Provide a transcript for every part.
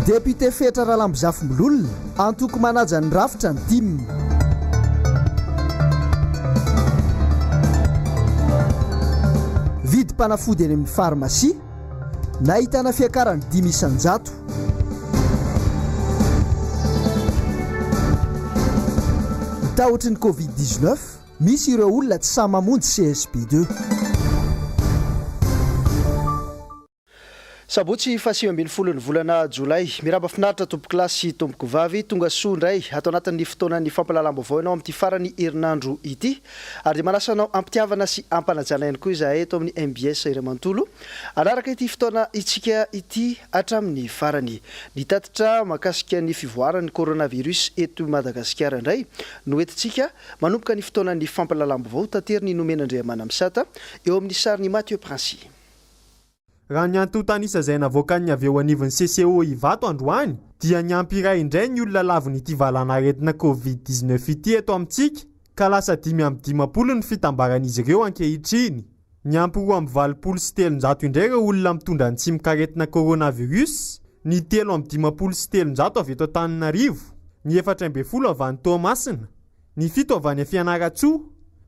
Député Fetra Ralambozafimbololona, antoko manaja ny rafitra ny tim. Vidim-panafody eny amin'ny farmasia, nahitana fiakarany 5%. Tahotry ny Covid 19, misy ireo olona tsy sahy mamonjy CSB ii. Sabotsy faha 19 ny volana jolay. Miraba finaritra tompokolahy sy tompokovavy. Tonga soa indray ato anatin'ny fotoanan'ny fampahalalam-baovao ianao amin'ity faran'ny herinandro ity. Ary dia manasa anao am-pitiavana sy am-panajana ihany koa izahay eto amin'ny mbs iray manontolo hanaraka ity fotoana itsika ity hatramin'ny farany. Ny tatitra mahakasika ny fivoaran'ny coronavirus eto Madagasikara indray no entintsika manomboka ny fotoanan'ny fampahalalam-baovao taterin'i Nomena Andriamanamisata eo amin'ny sarin'i Mathieu Princi. Raha ny antontan'isa izay navoakan'ny avy eo anivon'ny CCO Ivato androany dia niampy iray indray ny olona lavon'ity valanaretina Covid 19 ity eto amintsika ka lasa 55 ny fitambaran'izy ireo ankehitriny. Niampy 382 indray ireo olona mitondra ny tsimokaretina coronavirus, ny 353 avy eto Antananarivo, ny 14 avy any Toamasina, ny fito avy any Fianarantsoa,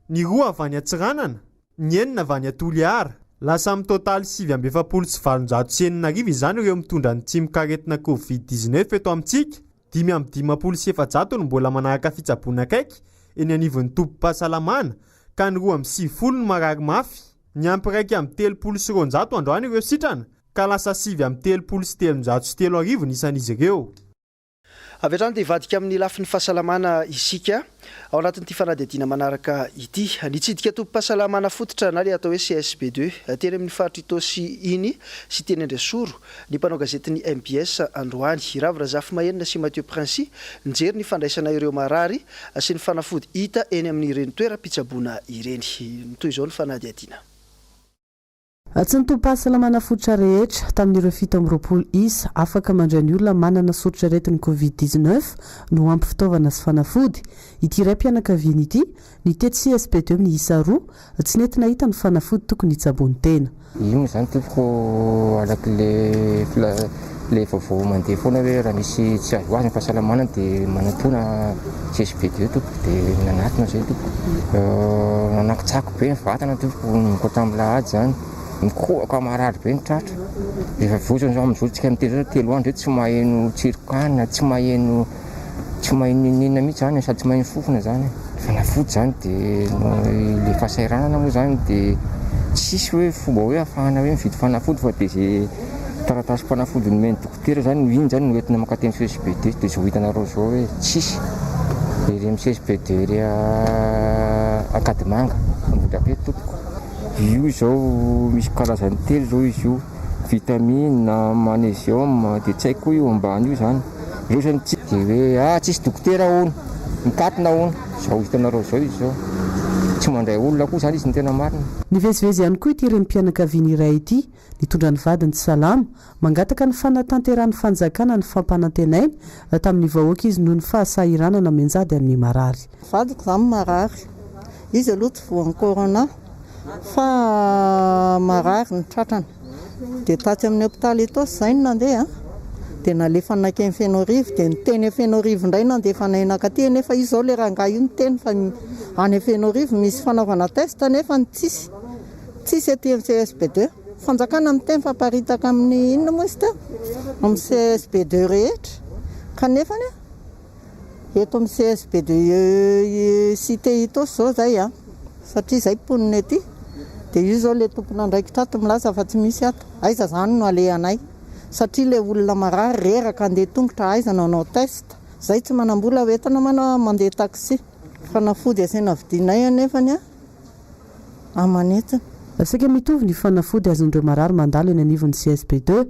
ny roa avy any Antsiranana, Ny enina avy any Toliara. Lasa amin'ny totaly 6849 izany ireo mitondra ny tsimokaretina Covid 19 eto amintsika. 455 no mbola manaraka fitsaboana akaiky eny anivon'ny tobim-pahasalamana ka ny 92 no marary mafy. Niampy 231 androany ireo sitrana ka lasa 339 ny isan'izy ireo. Avy hatrany dia hivadika amin'ny lafiny fahasalamana isika ao anatin'ity fanadihadiana manaraka ity. Nitsidika tobim-pahasalamana fototra na ilay atao hoe CSB ii teny amin'ny faritra Itaosy iny sy teny Andriasoro ny mpanao gazetin'ny mbs androany. Ravo Razafimahenina sy Mathieu Princi nijery ny fandraisana ireo marary sy ny fanafody hita eny amin'ireny toeram-pitsaboana ireny. Toy izao ny fanadihadiana. Tsy ny tobim-pahasalamana fototra rehetra, tamin'ireo 27 isa, afaka mandray ny olona manana soritr'aretin'ny Covid 19 no ampy fitaovana sy fanafody. Ity raim-pianakaviana ity, nitety CSB ii miisa roa, tsy nety nahita ny fanafody tokony hitsaboany tena. Io moa izany tompoko araka le le vaovao mandeha foana hoe raha misy tsy azo azo ny fahasalamana dia manatona CSB ii tompoko dia nanatona izay tompoko. Nanakotsako be ny vatana tompoko nanomboka tamin'ny lahady izany, mikohaka marary be ny tratra. Rehefa vozona izao amin'izao tsika miteny izao telo andro izay tsy maheno tsiron-kanina, tsy maheno tsy maheno n'inon'inona mihitsy izany sady tsy maheno fofona izany. Fanafody izany dia ilay fahasahiranana moa izany dia tsisy hoe fomba hoe ahafahana hoe mividy fanafody fa dia izay taratasim-panafody nomen'ny dokotera izany no iny izany no entina mankaty amin'ny CSB dia izao hitanareo izao hoe tsisy. Ery amin'ny CSB ery Ankadimanga, Ambohidrapeto tompoko. Io izao misy karazany telo izao izy io, vitamine, magnésium, dia tsy haiko koa io ambany io izany. Ireo izany tsy dia hoe ah tsisy dokotera hono, mikatona hono, izao hitanareo izao izy izao. Tsy mandray olona koa izany izy ny tena marina. Nivezivezy ihany koa ity renim-pianakaviana iray ity, nitondra ny vadiny tsy salama, mangataka ny fanatanterahan'ny fanjakana ny fampanantenainy tamin'ny vahoaka izy noho ny fahasahiranana mianjady amin'ny marary. Vadiko izany marary. Izy aloha tsy voan'ny corona fa marary ny tratrany. Dia tatsy amin'ny hopitaly Itaosy izahay no nandeha dia nalefa nankeny Fenoarivo dia ny teny Fenoarivo indray nandefa anay nankaty nefa io izao ilay rangahy io niteny fa any Fenoarivo misy fanaovana test nefa ny tsisy tsisy aty amin'ny CSB deux. Fanjakana miteny fa aparitaka amin'ny inona moa izy teo? Amin'ny CSB deux rehetra kanefa Eto amin'ny CSB de cité Itaosy izao izay an, satria izay mponina ety, dia io izao ilay tompon'andraikitra ato milaza fa tsy misy ato, aiza izany no alehanay, satria ilay olona marary reraka handeha tongotra aiza no hanao test, izay tsy manam-bola hoentina manao mandeha taxi, fanafody asaina vidianay anefany an, aman'hetsiny. Saika mitovy ny fanafody azon'ireo marary mandalo eny anivon'ny CSB ii,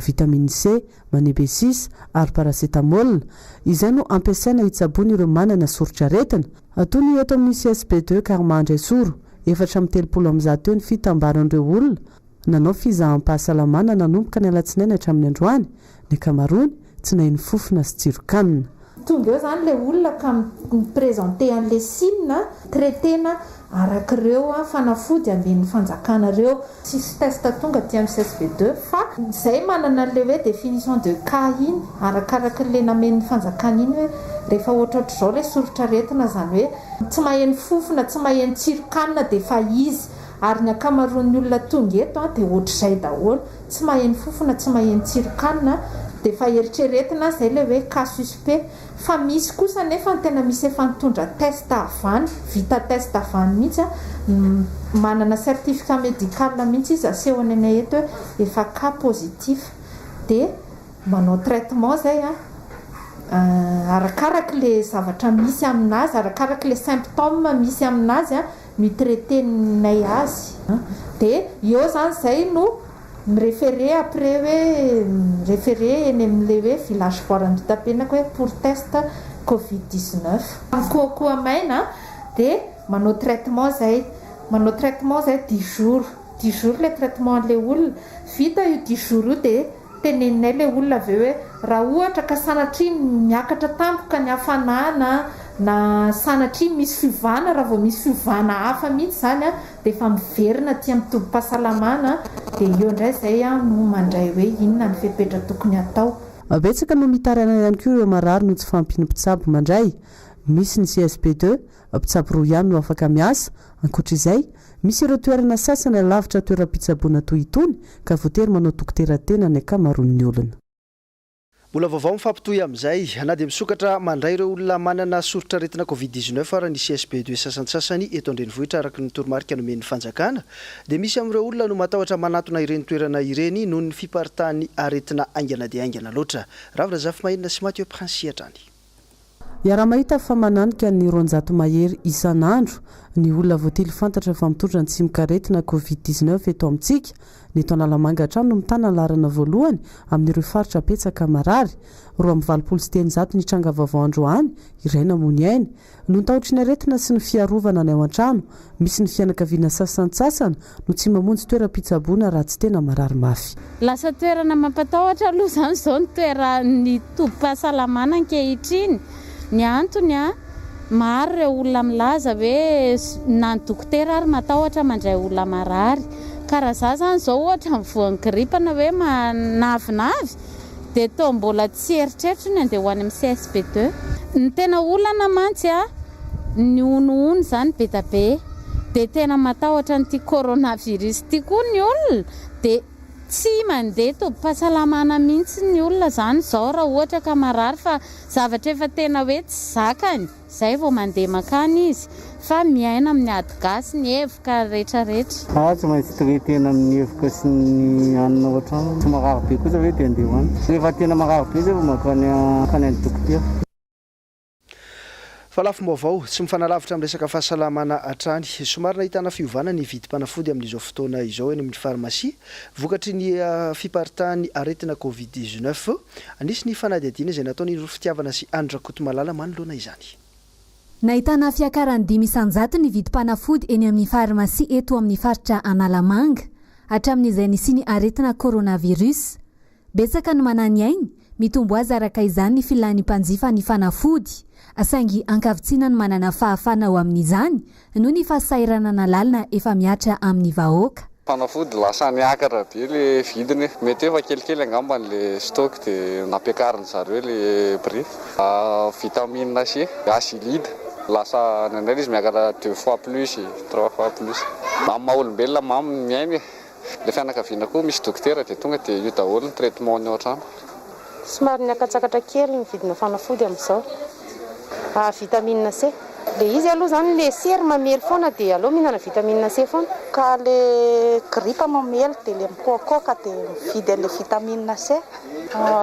vitamine C, Manebesis ary Paracetamol, izay no ampiasaina hitsaboana ireo manana soritr'aretina. Toy ny eto amin'ny CSB ii Karma Andraisoro, 134 eo ny fitambaran'ireo olona nanao fizaham-pahasalamana nanomboka ny alatsinainy hatramin'ny androany, ny ankamaroany tsy naheno fofona sy tsiron-kanina. Tonga eo izany ilay olona ka mi-presenter an'ilay signe, traiter-na arak'ireo fanafody amen'ny fanjakana ireo. Tsisy test tonga aty amin'ny CSB deux fa izay manana an'ilay hoe définition de cas iny, arakarak'ilay namen'ny fanjakana iny hoe rehefa ohatrohatr'izao ilay soritr'aretina, izany hoe tsy maheno fofona, tsy maheno tsiron-kanina dia efa izy, ary ny ankamaroan'ny olona tonga eto dia ohatr'izay daholo, tsy maheno fofona, tsy maheno tsiron-kanina dia efa eritreretina izay ilay hoe cas suspect. Fa misy kosa anefa ny tena misy efa nitondra test avy any, vita test avy any mihitsy an, manana certificat médical mihitsy izy asehony anay eto hoe efa cas positif, dia manao traitement zay an, arakaraka le zavatra misy aminazy, arakaraka le symptôme misy aminazy an no hi-traiter-nay azy, dia eo zany zay no Mi-référer après hoe mi-référer eny amin'ilay hoe village foire Andohatapenaka hoe pour test covid 19. Mikohakoha maina dia manao traitement zay, manao traitement zay dix jours, dix jours ilay traitement an'ilay olona, vita io dix jours io dia teneninay ilay olona avy eo hoe raha ohatra ka sanatria miakatra tampoka ny hafanana na sanatria misy fiovana, raha vao misy fiovana hafa mihitsy izany an, dia efa miverina aty amin'ny tobim-pahasalamana dia eo indray izay no mandray hoe inona ny fepetra tokony hatao. Betsaka no mitaraina ihany koa ireo marary noho tsy fahampian'ny mpitsabo mandray. Misy ny CSB ii, mpitsabo roa ihany no afaka miasa. Ankoatra izay, misy ireo toerana sasany lavitra toeram-pitsaboana toy itony ka voatery manao dokotera tena ny ankamaroan'ny olona. Mbola vaovao mifampitohy amin'izay, na dia misokatra mandray ireo olona manana soritr'aretina Covid 19 ara ny CSB ii sasantsasany eto an-drenivohitra araka ny toromarika nomen'ny fanjakana, dia misy amin'ireo olona no matahotra manatona ireny toerana ireny noho ny fiparitahan'ny aretina haingana dia haingana loatra. Ravo Razafimahenina sy Mathieu Princi hatrany. Iaraha-mahita fa mananika ny 200 mahery isan'andro ny olona voatily fantatra fa mitondra ny tsimokaretina Covid 19 eto amintsika. Ny eto Analamanga hatrany no mitana ny laharana voalohany amin'ireo faritra betsaka marary. 382 ny tranga vaovao androany, iray namoy ny ainy. Noho ny tahotry ny aretina sy ny fiarovana ny ao an-trano, misy ny fianakaviana sasantsasany no tsy mamonjy toeram-pitsaboana raha tsy tena marary mafy. Lasa toerana mampatahotra aloha izany izao ny toeran'ny tobim-pahasalamana ankehitriny. Ny antony, maro ireo olona milaza hoe na ny dokotera ary matahotra mandray olona marary. Ka raha za izany izao ohatra voan'ny gripa na hoe manavinavy dia toa mbola tsy eritreritro ny handeha ho any amin'ny CSB ii. Ny tena olana mantsy ny honohono izany be da be dia tena matahotra an'ity coronavirus ity koa ny olona dia tsy mandeha tobim-pahasalamana mihitsy ny olona izany izao raha ohatra ka marary fa zavatra efa tena hoe tsy zakany. Zay vao mandeha makany izy fa miaina amin'ny ady gasy ny evoka retraretra. Fa tsy maintsy traiter-na amin'ny evoka sy ny hanina ao an-trano. Tsy marary be kosa ve dia andeha ho any. Rehefa tena marary be zay vao mankany mankany any dokotera. Fa lafim-baovao, tsy mifanalavitra amin'ny resaka fahasalamana hatrany. Somary nahitana fiovana ny vidim-panafody amin'izao fotoana izao eny amin'ny farmasia, vokatry ny fiparitahan'ny aretina Covid 19. Nisy ny fanadihadiana izay nataon'i Noro Fitiavana sy Andry Rakotomalala manoloana izany. Nahitana fiakaran'ny 5% ny vidim-panafody eny amin'ny farmasia eto amin'ny faritra Analamanga, hatramin'izay nisian'ny aretina coronavirus. Betsaka no manahy ny ainy, mitombo azy araka izany ny filan'ny mpanjifa ny fanafody, saingy ankavitsiana ny manana fahafahana ho amin'izany noho ny fahasahiranana lalina efa mihatra amin'ny vahoaka. Fanafody lasa niakatra be le vidiny, mety hoe efa kelikely angambany le stock de nampiakarin zareo le prix. Vitamine C, azilide, lasa indraindray le izy miakatra deux fois plus, trois fois plus. Amin'ny maha olombelona mamy ny miaina e! Le fianakaviana koa misy dokotera dia tonga dia io daholo ny traitement ny ao an-trano. Somary niakatsakatra kely ny vidina fanafody amin'izao. Vitamine C. Le izy aloha zany le sery mamely foana dia aleo mihinana vitamine C foana. Ka le grippe mamely dia le mikoakoaka dia mividy an'le vitamine C.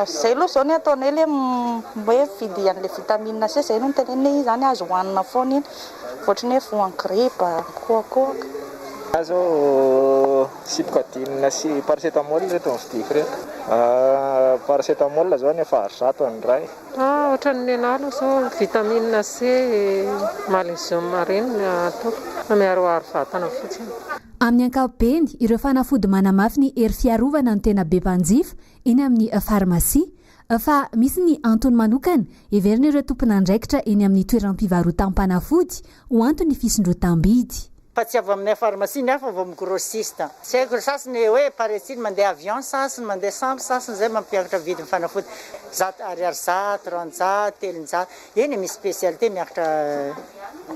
Zay aloha zao ny ataonay le hoe mividy an'le vitamine C zay no notenenina hoe iny zany azo hohanina foana iny. Ohatran'ny hoe voan'ny grippe, mikohakohaka. Za zao cyprodine sy paracétamol ireto no vidiko ireto. Paracétamol zao any 800 ny iray. Ohatran'ny nenah aloha zao vitamine C, magnésium ireny no ataoko fa miaroaro vatana fotsiny. Amin'ny ankapobeny, ireo fanafody manamafy ny hery fiarovana no tena be mpanjifa eny amin'ny farmasia. Fa misy ny antony manokana heverin'ireo tompon'andraikitra eny amin'ny toeram-pivarotam-panafody ho anton'ny fisondrotam-bidy. Fa tsy avy aminay pharmacie ny hafa avy amin'ny grossiste. Tsy haiko ry sasany hoe paraît-il mandeha avion sasany mandeha sambo sasany zay mampiakatra vidin'ny fanafody zato ariary zato, roanjato, telonjato. Eny e misy spécialité miakatra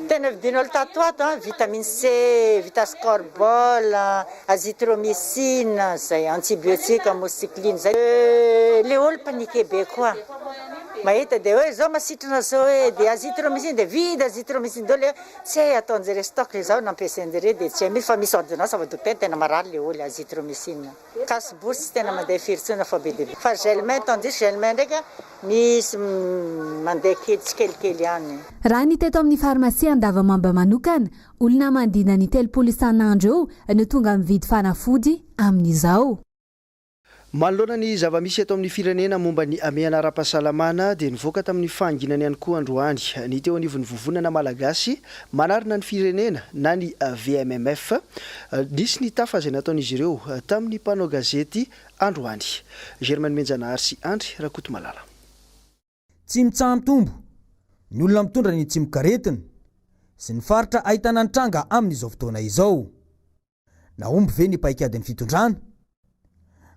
tena vidin'olo tato ho ato an, vitamine C, vitascorbol, azithromycine, zay antibiotique, amoxicline zay. Le olo paniqué be koa mahita de hoe zao masitrana zao hoe de azithromycine de vide azithromycine daholo e, tsy hay ataonjare stock le zao nampiasainjare de tsy hay mihitsy fa misy ordonnance fa dokotera tena marary le olo azithromycine. Casse bouche tsy tena mandeha firy intsony fa be dia be. Fa gel main tandis gel main ndraika misy mandeha kely tsikelikely ihany. Raha ny teto amin'ny farmasia Andavamamba manokana, olona manodidina ny 30 isan'andro eo no tonga mividy fanafody amin'izao. Manoloana ny zava-misy eto amin'ny firenena momba ny hamehana ara-pahasalamana dia nivoaka tamin'ny fahanginany ihany koa androany ny teo anivon'ny Vovonana Malagasy Manarina ny Firenena na ny VMMF. Nisy ny tafa izay nataon'izy ireo tamin'ny mpanao gazety androany. Germain Nomenjanahary sy Andry Rakotomalala. Tsy mitsaha-mitombo ny olona mitondra ny tsimokaretina sy ny faritra ahitana ny tranga amin'izao fotoana izao. Nahomby ve ny paikadin'ny fitondrana?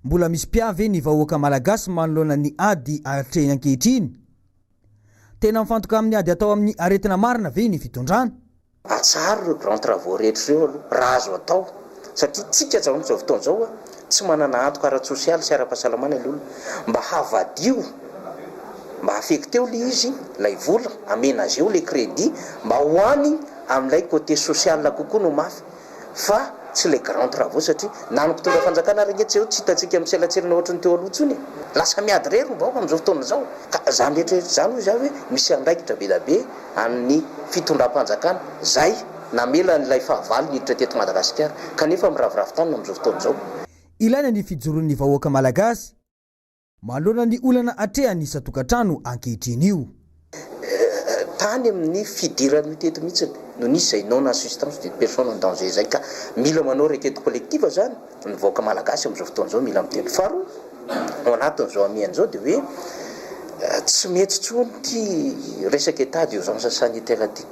Mbola misy mpiahy ve ny vahoaka malagasy manoloana ny ady atrehiny ankehitriny? Tena mifantoka amin'ny ady atao amin'ny aretina marina ve ny fitondrana? Atsaharo ireo grands travaux rehetra ireo aloha raha azo atao satria tsika zao amin'izao fotoana izao tsy manana antoka ara-tsosialy sy ara-pahasalamana ilay olona. Mba havadio, mba affecteo ilay izy, ilay vola, amenageo ilay crédit mba ho any amin'ilay côté social kokoa no mafy. fa tsy ilay grand travaux satria na ny mpitondra fanjakana ary ange tsy eo tsy hitantsika miselatselana ohatry ny teo aloha intsony e! Lasa miady irery ny vahoaka amin'izao fotoana izao ka izany rehetra rehetra izany hoy izaho hoe misy andraikitra be dia be an'ny fitondram-panjakana izay namela an'ilay fahavalo niditra teto Madagasikara kanefa miraviravy tanana amin'izao fotoana izao. Ilaina ny fijoroan'ny vahoaka malagasy Manoloana ny olana atrehan'ny isan-tokantrano ankehitriny io. Tany amin'ny fidiran'io teto mihitsy no nisy izay non assistance d'une personne en danger izay ka mila manao requête collective izany ny vahoaka malagasy amin'izao fotoana izao mila miteny. Faharoa, ao anatin'izao hamehana izao dia hoe tsy mety intsony ity resaka état d'urgence sanitaire ity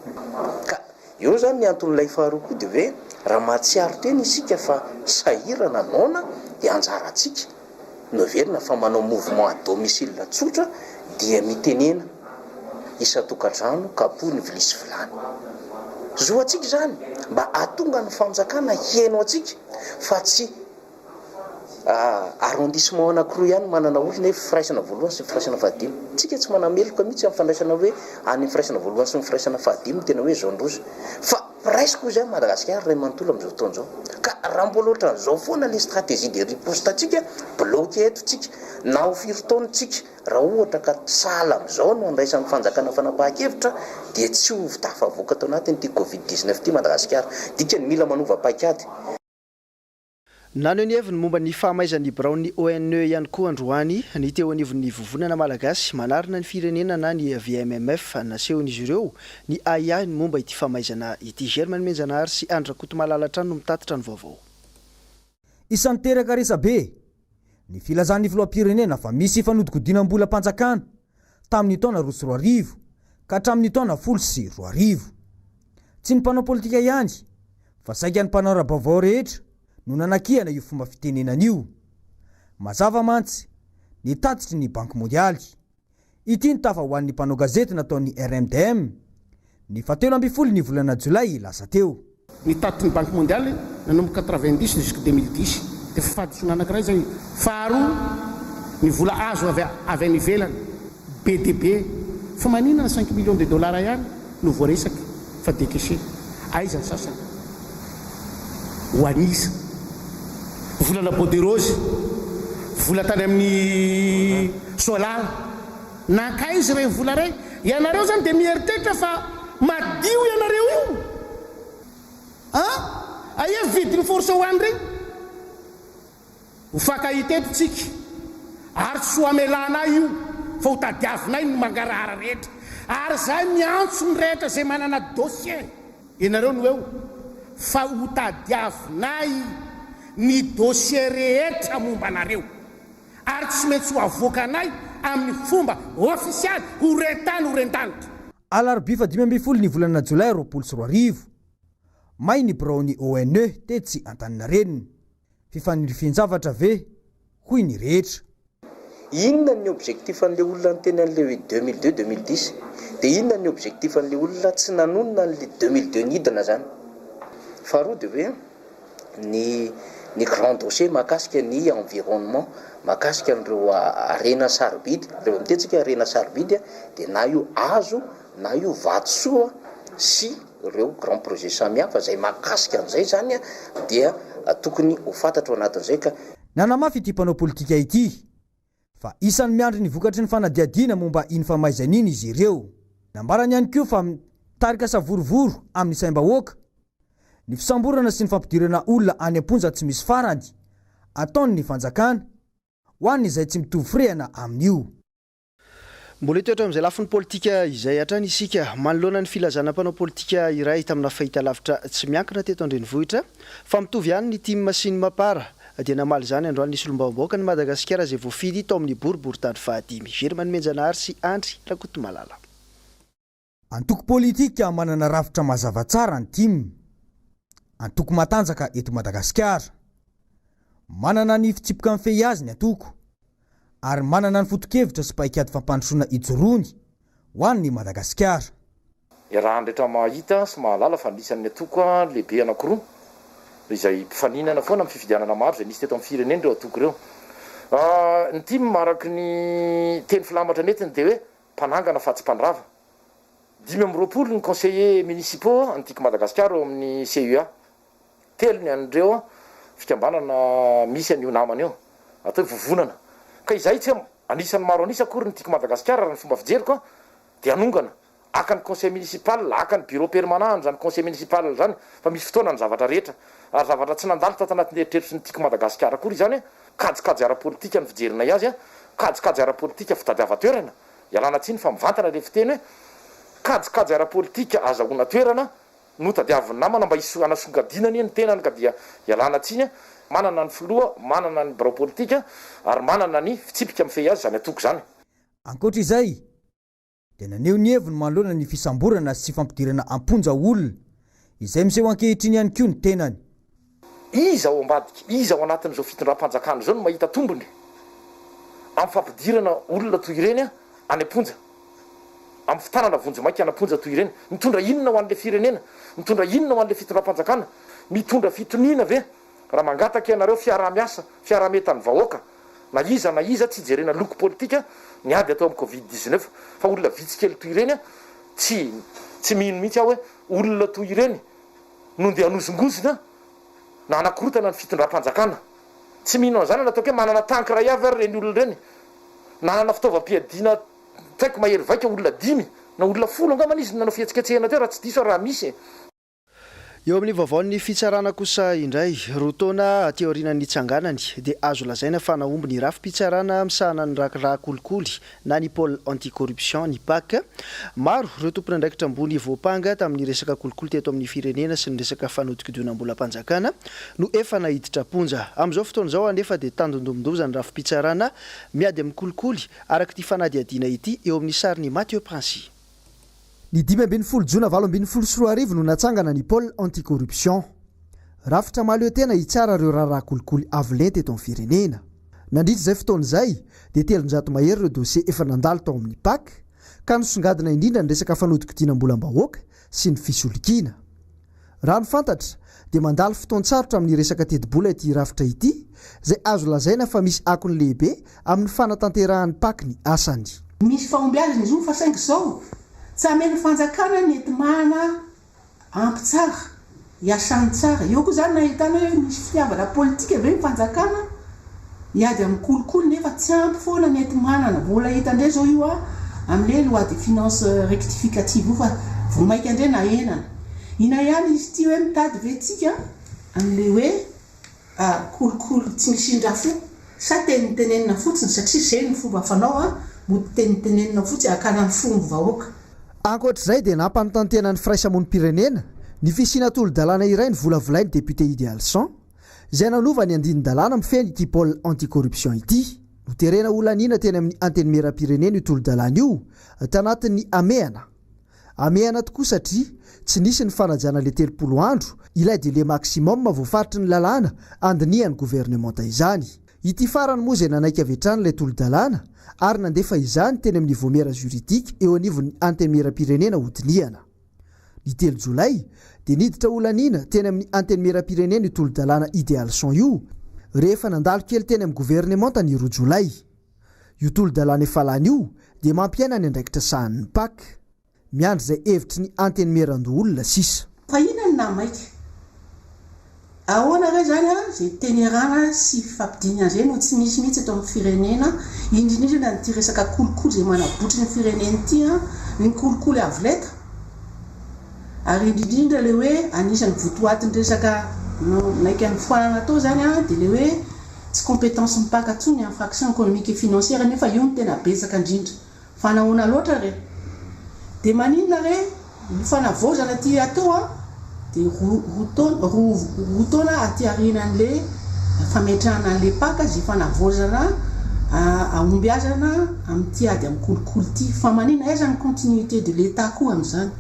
ka Eo izany ny anton'ilay faharoa koa dia hoe raha mahatsiaro tena isika fa sahirana noana dia anjarantsika no heverina fa manao mouvement à domicile tsotra dia mitenena isan-tokantrano kapohy ny vilia sy vilany. Zo antsika izany mba hahatonga ny fanjakana hihaino antsika fa tsy Arrondissement anakiroa ihany manana olona hoe firaisana voalohany sy firaisana fahadimy. Tsika tsy manameloka mihitsy amin'ny fandraisana hoe any firaisana voalohany sy ny firaisana fahadimy no tena hoe zone rouge. Fa presque hoy zay Madagasikara iray manontolo amin'izao fotoana izao. Ka raha mbola ohatran'izao foana le stratégie de riposte antsika, bloqué eto tsika. Na ho firy taona tsika, raha ohatra ka sahala amin'izao no andraisan'ny fanjakana fanapahan-kevitra dia tsy ho tafavoaka tao anatin'ity covid 19 ity Madagasikara. Dikany mila manova paikady. Naneho ny heviny momba ny fahamaizan'ny biraon'ny ONE ihany koa androany ny teo anivon'ny Vovonana Malagasy Manarina ny Firenena na ny VMMF. Nasehon'izy ireo ny ahiahiny momba ity famaizana ity. Germain Nomenjanahary sy Andry Rakotomalala hatrany no mitatitra ny vaovao. Isan'ny teraka resabe ny filazan'ny filoham-pirenena fa misy fanodikodinam-bolam-panjakana tamin'ny taona 2002 ka hatramin'ny taona 2010. Tsy ny mpanao politika ihany fa saika ny mpanara-baovao rehetra no nanakiana io fomba fitenenana io. Mazava mantsy ny tatitry ny Banky Mondialy. Ity ny tafa ho an'ny mpanao gazety nataon'ny RMDM ny fahatelo ambin'ny folo ny volana jolay lasa teo. Ny tatitry ny Banky Mondialy nanomboka quatre-vingt-dix jusque 2010 dia efa fahadisoana anankiray izay. Faharoa, ny vola azo avy avy any ivelany be dia be. Fa maninona cinq millions de dollars ihany no voaresaka fa décaissé? Aiza ny sasany? Ho an'iza? Volana bois de rose, vola tany amin'ny Soalala. Nankaiza ireny vola ireny? Ianareo izany dia mieritreritra fa madio ianareo io? An? Aia vidin'ny force one ireny? Ho fankahita eto tsika ary tsy ho amelanay io fa ho tadiavinay ny mangarahara rehetra ary zahay miantso ny rehetra izay manana dossier ianareo no eo fa ho tadiavinay ny dossier rehetra momba anareo ary tsy maintsy ho avoakanay. amin'ny fomba ofisialy ho ren-tany ho ren-danitra. Alarobia faha 15 ny volana jolay 2020. May ny biraon'ny ONE tetsy Antaninarenina. Fifanindrifian-javatra ve? Hoy ny rehetra. Inona ny objectif an'le olona niteny an'le hoe 2002, 2010? De inona ny objectif an'le olona tsy nanonona an'le 2002 nidina zany? Faharoa de hoe ny ny grand dossier mahakasika ny environnement, mahakasika an'ireo harena sarobidy, rehefa miteny tsika harena sarobidy de na io hazo na io vatosoa sy ireo grand projet samihafa izay mahakasika an'izay zany dia tokony ho fantatra ao anatin'izay ka. Nanamafy ity mpanao politika ity fa isan'ny miandry ny vokatry ny fanadihadiana momba iny famaizana iny izy ireo. Nambarany ihany koa fa mitarika savorovoro amin'ny saim-bahoaka ny fisamborana sy ny fampidirana olona any am-ponja tsy misy farany ataon'ny fanjakana ho an'izay tsy mitovy firehana amin'io. Mbola hitoetra amin'izay lafiny politika izay hatrany isika manoloana ny filazana mpanao politika iray tamina fahitalavitra tsy miankina teto an-drenivohitra fa mitovy ihany ny tim sy ny mapar dia namaly izany androany ny solombavambahoakan'i Madagasikara izay voafidy tao amin'ny boriborintany fahadimy Hery Manomenjanahary sy Andry Rakotomalala. Antoko politika manana rafitra mazava tsara ny tim. Antoko matanjaka eto Madagasikara. Manana ny fitsipika mifehy azy ny antoko ary manana ny foto-kevitra sy paikady fampandrosoana ijoroany ho an'i Madagasikara. Iarahan'ny rehetra mahita sy mahalala fa anisan'ny antoko lehibe anankiroa izay mpifaninana foana amin'ny fifidianana maro izay nisy teto amin'ny firenena ireo antoko ireo. Ny tim araka ny teny filamatra nentiny dia hoe Mpanangana fa tsy mpandrava. 25 ny conseillers municipaux an'ny Tiako Madagasikara ao amin'ny CUA. Telo ny an'ireo fikambanana misy an'io namana io, atao hoe vovonana. Ka izahay tsy anisan'ny maro an'isa akory ny Tiako Madagasikara raha ny fomba fijeriko dia hanongana, haka ny conseil municipal, haka ny bureau permanent an'izany conseil municipal izany fa misy fotoana ny zavatra rehetra. Ary zavatra tsy nandalo tato anatin'ny eritreritry ny Tiako Madagasikara akory izany. Kajikajy ara-politika ny fijerinay azy a! Kajikajy ara-politika fitadiavan-toerana, ialana tsiny fa mivantana ilay fiteny hoe kajikajy ara-politika azahoana toerana no tadiavin'ny namana mba hiso hanasongadinany ny tenany ka dia ialana tsiny a! Manana ny filoha, manana ny birao politika ary manana ny fitsipika mifehy azy izany antoko izany. Ankoatra izay, dia naneho ny heviny manoloana ny fisamborana sy fampidirana am-ponja olona izay miseho ankehitriny ihany koa ny tenany. Iza ao ambadika, iza ao anatin'izao fitondram-panjakana izao no mahita tombony amin'ny fampidirana olona toy ireny any am-ponja, amin'ny fitanana vonjimaika any am-ponja toy ireny? Mitondra inona ho an'ilay firenena? Mitondra inona ho an'ilay fitondram-panjakana? Mitondra fitoniana ve raha mangataka ianareo fiaraha-miasa, fiaraha-mientan'ny vahoaka? Na iza na iza tsy ijerena loko politika ny ady atao amin'ny covid 19 fa olona vitsy kely toy ireny tsy tsy mino mihitsy aho hoe olona toy ireny no ndeha hanozongozona na hanakorotana ny fitondram-panjakana. Tsy mino an'izany aho na ataoko hoe manana tank iray avy ary ireny olona ireny, nanana fitaovam-piadiana tsy haiko mahery vaika olona dimy na olona folo angambany izy no nanao fihetsiketsehana teo raha tsy diso aho raha misy e. Eo amin'ny vaovaon'ny fitsarana kosa indray, roa taona aty aorianan'ny nitsanganany dia azo lazaina fa nahomby ny rafi-pitsarana misahana ny raharaha kolikoly na ny Pôle anti-corruption, ny Pac. Maro ireo tompon'andraikitra ambony voampanga tamin'ny resaka kolikoly teto amin'ny firenena sy ny resaka fanodikodinam-bolam-panjakana no efa naiditra am-ponja. Amin'izao fotoana izao anefa dia tandindomin-doza ny rafi-pitsarana miady amin'ny kolikoly araka ity fanadihadiana ity eo amin'ny sarin'i Mathieu Princi. Ny 15 jona 2018 no natsangana ny Pôle anti-corruption. Rafitra mahaleo tena hitsara ireo raharaha kolikoly avo lenta eto amin'ny firenena. Nandritra izay fotoana izay dia 300 mahery ireo dosie efa nandalo tao amin'ny Pac, ka nisongadina indrindra ny resaka fanodikodinam-bolam-bahoaka sy ny fisolokiana. Raha ny fantatra dia mandalo fotoan-tsarotra amin'ny resaka tetibola ity rafitra ity, izay azo lazaina fa misy akony lehibe amin'ny fanatanterahan'ny Pac ny asany. Misy fahombiazana izy io fa saingy izao, tsy amen'ny fanjakana ny enti-manana ampy tsara, hiasany tsara. Eo koa izany nahitana hoe misy fitiavana politika ve ny fanjakana hiady amin'ny kolikoly nefa tsy ampy foana ny enti-manana. Mbola hita indray izao io amin'ilay loi de finances rectificative io fa vao mainka indray nahenana. Ina ihany izy ity hoe mitady ve tsika an'ilay hoe kolikoly tsy misy indrafo sa tenitenenina fotsiny satria izay no fomba fanao an, mody tenitenenina fotsiny hakana ny fon'ny vahoaka. Ankoatra izay dia nampanontantena ny firaisamonim-pirenena ny fisiana tolo-dalàna iray novolavolain'ny député Idealson izay nanova ny andinin-dalàna mifehy ity pôle anti-corruption ity. Noterena holaniana teny amin'ny Antenimierampirenena io tolo-dalàna io tanatin'ny hamehana. Hamehana tokoa satria tsy nisy ny fanajana ilay 30 andro, ilay délai maximum voafaritry ny lalàna andinihan'ny governemanta izany. Ity farany moa izay nanaiky avy hatrany ilay tolo-dalàna ary nandefa izany teny amin'ny Vaomiera Juridique eo anivon'ny Antenimierampirenena hodinihana. Ny telo jolay dia niditra holaniana teny amin'ny Antenimierampirenena io tolo-dalàna Idealson io rehefa nandalo kely teny amin'ny governemanta ny roa jolay. Io tolo-dalàna efa lany io dia mampiaina ny andraikitra sahanin'ny Pac. Miandry izay hevitry ny Antenimierandoholona sisa. Fa inona no nahamaika? Ahoana re izany an, izay teny iarahana sy fifampidinihana izay no tsy misy mihitsy eto amin'ny firenena, indrindrindra ity resaka kolikoly izay manabotry ny firenena ity an, ny kolikoly avo lenta, ary indrindrindra ilay hoe anisan'ny votoatin'ny resaka naika nofoanana tao izany an, dia ilay hoe tsy compétence mipaka intsony ny infraction économique et financière nefa io no tena betsaka indrindra. Fa nahoana loatra re? Dia maninona re ny fanavaozana aty atao an? Dia roa taona, roa taona aty aorianan'le fametrahana an'le Pac izay fanavaozana ahombiazana amin'ity ady amin'ny kolikoly ity. Fa maninona? Aiza ny continuité de l'Etat koa amin'izany?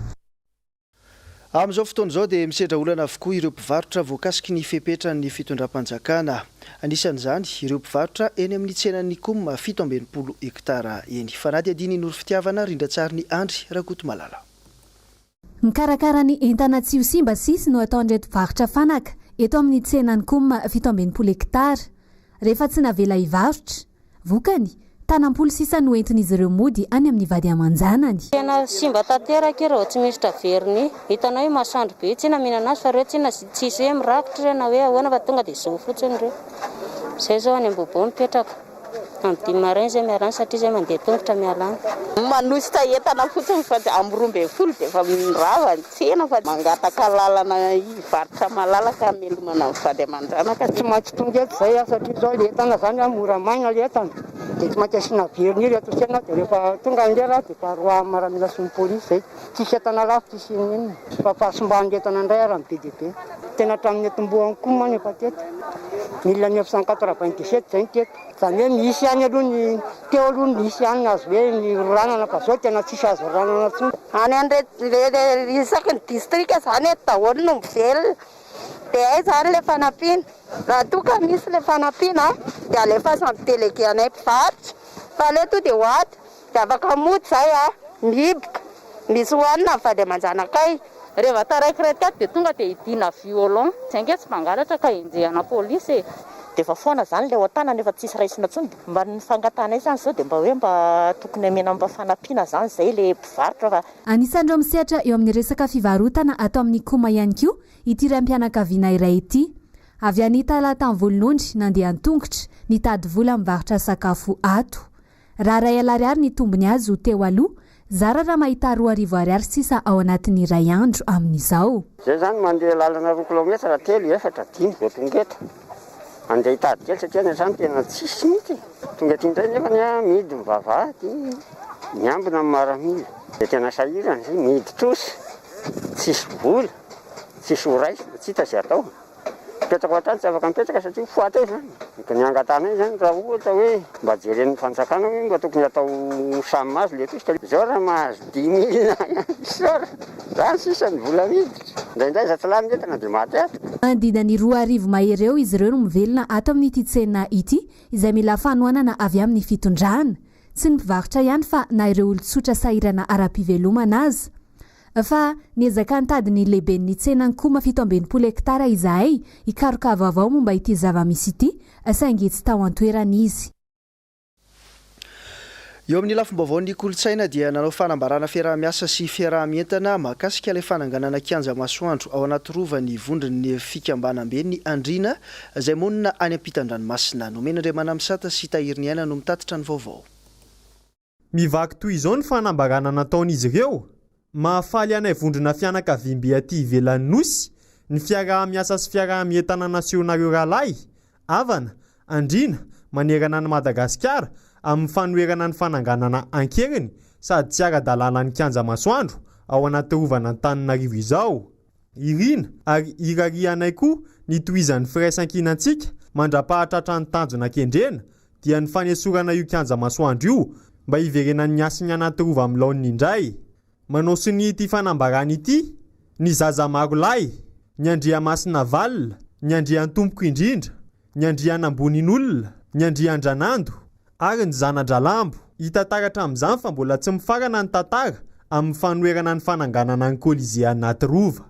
Amin'izao fotoana izao dia misedra olana avokoa ireo mpivarotra voakasiky ny fepetran'ny fitondram-panjakana. Anisan'izany ireo mpivarotra eny amin'ny tsenan'ny Coum 67 hektara eny. Fanadihadian'i Noro Fitiavana, rindran-tsarin'i Andry Rakotomalala. Mikarakara ny entana tsy ho simba sisy no ataon'ireto mpivarotra fanaka eto amin'ny tsenan'ny Coum 67 hektara. Rehefa tsy navela hivarotra. Vokany, tanam-polo sisa no entin'izy ireo mody any amin'ny vady aman-janany. Tena simba tanteraka ireo tsy misy traveriny. Hitanao io masoandro be io tsy mihinana azy fa ireo tsinona tsisy hoe mirakotra ireo na hoe ahoana fa tonga dia zao fotsiny ireo. Izay izao any Ambohibo mipetraka. Amin'ny dimy maraina izay miala any satria izay mandeha tongotra miala any. Manosika entana fotsiny fa amin'ny 12 dia efa mirava ny tsena fa mangataka lalana hivarotra malalaka hamelomana ny vady aman-janaka. Tsy maintsy tonga eto izay aho satria izao ilay entana izany an, mora maina ilay entana dia tsy maintsy asiana vernis ireto tsena dia rehefa tonga ny lera dia efa roahan'ny miaramila sy ny polisy izay. Tsisy entana lafo tsisy inona inona fa fahasimban'ny entana indray ary no be dia be. Tena hatramin'ny nitomboany koa moa no efa teto. 1997 izay no teto. Izany hoe misy ihany aloha ny teo aloha nisy ihany ny azo hoe niroranana fa izao tena tsisy azo roranana intsony. Any an'ireo isaky ny distrika izany eto daholo no mivelona. Dia aiza ary ilay fanampiana? Raha toa ka misy ilay fanampiana dia alefaso amin'ny délégué anay mpivarotra fa aleo tonga dia ho ato Dia afaka mody izay a! Mihiboka! Misy hohanina ny vady aman-janakay. Reva taraiky iray tato dia tonga dia hidiana violon. Zay ange tsy mpangalatra ka enjehana polisy e! Dia efa foana izany ilay ao an-tanana efa tsisy raisina intsony. Mba ny fangatahanay izany izao dia mba hoe mba tokony hamena mba fanampiana izany izay ilay mpivarotra fa. Anisan'ireo misehatra eo amin'ny resaka fivarotana ato amin'ny Coma ihany koa ity raim-pianakaviana iray ity. Avy any Talatanvolonondry nandeha an-tongotra nitady vola mivarotra sakafo ato. Raha iray alina ariary ny tombony azo teo aloha, zara raha mahita 2000 ariary sisa ao anatin'ny iray andro amin'izao. Zay zany mandeha lalana roa kilaometatra, telo, efatra, dimy vao tonga eto. Andeha hitady kely satria any an-trano tena tsisy mihitsy e. Tonga aty indray nefany an, mihidy ny vavahady, miambina ny maramila. Dia tena sahirana zay, mihidy trosa, tsisy vola, tsisy ho raisina, tsy hita izay atao. Mipetraka ao an-trano tsy afaka mipetraka satria ho faty eo izany. Ka ny angatahanay izany raha ohatra hoe mba jeren'ny fanjakana hoe mba tokony atao samy mahazo ilay tosika. Izao raha mahazo 5000 isora, izany sisa ny vola miditra. Indraindray aza tsy lany ny entana dia maty antoka. Manodidina ny 2000 mahery eo izy ireo no mivelona ato amin'ity tsena ity izay mila fanohanana avy amin'ny fitondrana. Tsy ny mpivarotra ihany fa na ireo olon-tsotra sahirana ara-pivelomana aza. Fa niezaka nitady ny lehiben'ny tsenan'i Koma 67 hektara izahay hikaroka vaovao momba ity zava-misy ity, saingy tsy tao an-toerana izy. Eo amin'ny lafim-baovaon'ny kolontsaina dia nanao fanambarana fiaraha-miasa sy fiaraha-mientana mahakasika ilay fananganana kianja masoandro ao anaty rova ny vondron'ny fikambanamben'ny Andriana izay monina any ampitan-dranomasina. Nomen'Andriamanamisata sy Tahiriniaina no mitatitra ny vaovao. Mivaky toy izao ny fanambarana nataon'izy ireo, Mahafaly anay vondrona fianakaviambe aty ivelan'ny Nosy ny fiaraha-miasa sy fiaraha-mientana nasehonareo rahalahy, havana, andriana, manerana an'i Madagasikara amin'ny fanoherana ny fananganana an-keriny sady tsy ara-dalàna ny Kianja Masoandro ao anaty rovan'Antananarivo izao. Irina ary irarianay koa ny tohizan'ny firaisankinantsika mandra-pahatratra ny tanjona kendrena. dia ny fanesorana io kianja masoandro io mba hiverenan'ny hasin'ny Anatirova amin'ny laoniny indray. Manao sonia ity fanambarana ity ny Zazamarolahy, ny Andriamasinavalona, ny Andriantompoko indrindra, ny Andrianamboninolona, ny Andriandranando ary ny Zanadralambo. Hita taratra amin'izany fa mbola tsy mifarana ny tantara amin'ny fanoherana ny fananganana ny Colisée Anatirova.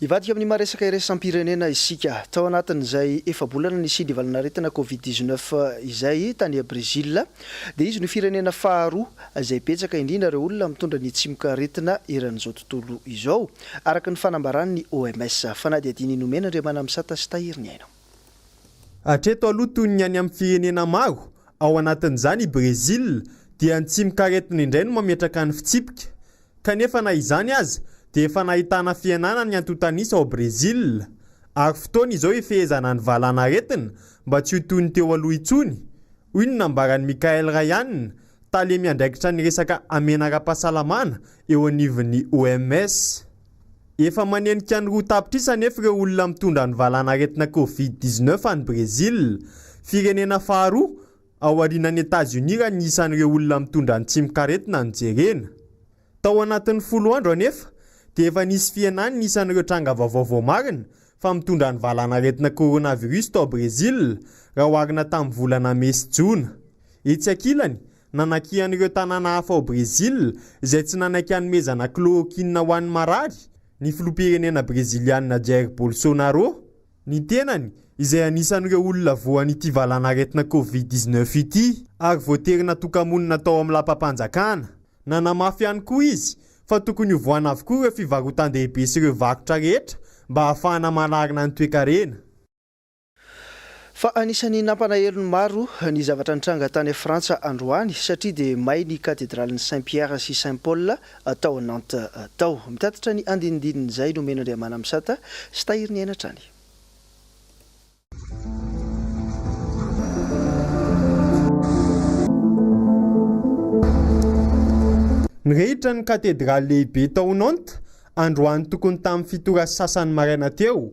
Hivadika amin'ny maha resaka iraisam-pirenena isika. Tao anatin'izay efa-bolana nisian'ny valanaretina Covid 19 izay tany Brezila, dia izy no firenena faharoa izay betsaka indrindra ireo olona mitondra ny tsimokaretina eran'izao tontolo izao, araka ny fanambaran'ny OMS. Fanadihadiana Inomena Andriamanamisata sy Tahiry Ny Aina. Hatreto aloha toy ny any amin'ny firenena maro, ao anatin'izany i Brezila, dia ny tsimokaretina indray no mametraka ny fitsipika. Kanefa na izany aza dia efa nahitana fihenana ny antontan'isa ao Brezila, ary fotoana izao hifehezana ny valanaretina mba tsy ho toy ny teo aloha intsony, hoy ny nambaran'i Michael Ryan, tale miandraikitra ny resaka hamehana ara-pahasalamana eo anivon'ny OMS. Efa manenika ny 2 tapitrisa anefa ireo olona mitondra ny valanaretina Covid 19 any Brezila, firenena faharoa Aorianan'i Etazonia raha ny isan'ireo olona mitondra ny tsimokaretina no jerena. Tao anatin'ny folo andro anefa dia efa nisy fihenany ny isan'ireo tranga vaovao voamarina fa mitondra ny valanaretina coronavirus tao Brezila raha oharina tamin'ny volana mey sy jona. Etsy ankilany, nanakian'ireo tanàna hafa ao Brezila izay tsy nanaiky hanomezana chloroquine ho an'ny marary ny filoham-pirenena breziliana Jair Bolsonaro. Ny tenany, izay anisan'ireo olona voan'ity valanaretina Covid 19 ity ary voatery natoka-monina tao amin'ny lapam-panjakana. Nanamafy ihany koa izy fa tokony hovohana avokoa ireo fivarotan-dehibe sy ireo varotra rehetra mba hahafahana manarina ny toekarena. Fa anisan'ny nampanahelo ny maro ny zavatra nitranga tany Frantsa androany satria dia may ny katedralin'i Saint Pierre sy Saint Paul tao Nantes tao. Mitatitra ny andinindinin'izay nomen'Andriamanamisata sy Tahiry ny aina hatrany. Nirehitra ny katedraly lehibe tao Nantes androany tokony tamin'ny fito ora sy sasany maraina teo.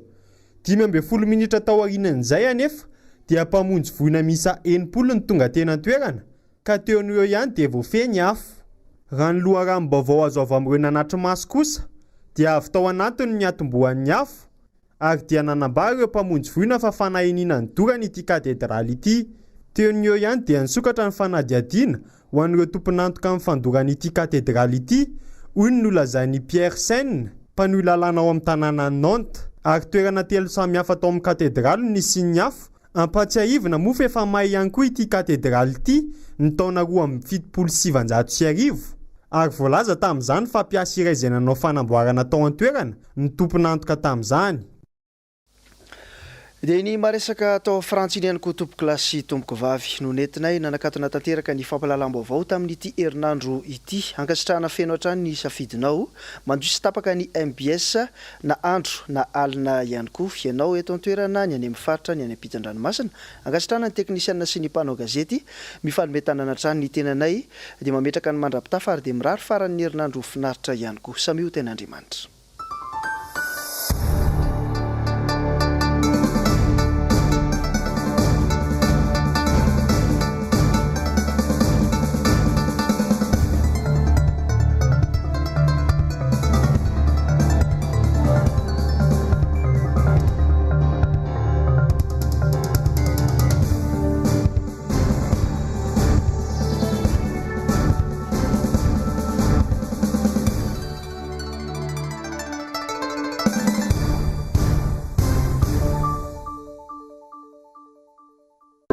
15 minitra taorian'izay anefa dia mpamonjy voina miisa 60 no tonga teny an-toerana ka teo no eo ihany dia voafehy ny afo. Raha ny loharanom-baovao azo avy amin'ireo nanatri-maso kosa dia avy tao anatiny no niatombohan'ny afo ary dia nanambara ireo mpamonjy voina fa fanahiniana nidorana ity katedraly ity. Teo no eo ihany dia nisokatra ny fanadihadiana ho an'ireo tompon'antoka amin'ny fandorana ity katedraly ity, hoy ny nolazain'i Pierre Sène, mpanohy lalàna ao amin'ny tanànan'i Nantes. Ary toerana telo samy hafa tao amin'ny katedraly no nisian'ny afo Ampahatsiahivina moa fa efa may ihany koa ity katedraly ity ny taona 1972 ary voalaza tamin'izany fa mpiasa iray izay nanao fanamboarana tao an-toerana no tompon'antoka tamin'izany. Dia iny maresaka tao Frantsa iny ihany koa tompokolahy sy tompokovavy no nentinay nanakatona tanteraka ny fampahalalam-baovao tamin'ity herinandro ity. Ankasitrahana feno hatrany ny safidinao. Manjohy sy tapaka ny mbs Na andro na alina ihany koa ianao eto an-toerana, ny any amin'ny faritra, ny any ampitan-dranomasina. Ankasitrahana ny teknisianina sy ny mpanao gazety. Mifanome tanana hatrany ny tenanay dia mametraka ny mandra-pitafa ary dia mirary faran'ny herinandro ho finaritra ihany koa. Samia ho tain'Andriamanitra.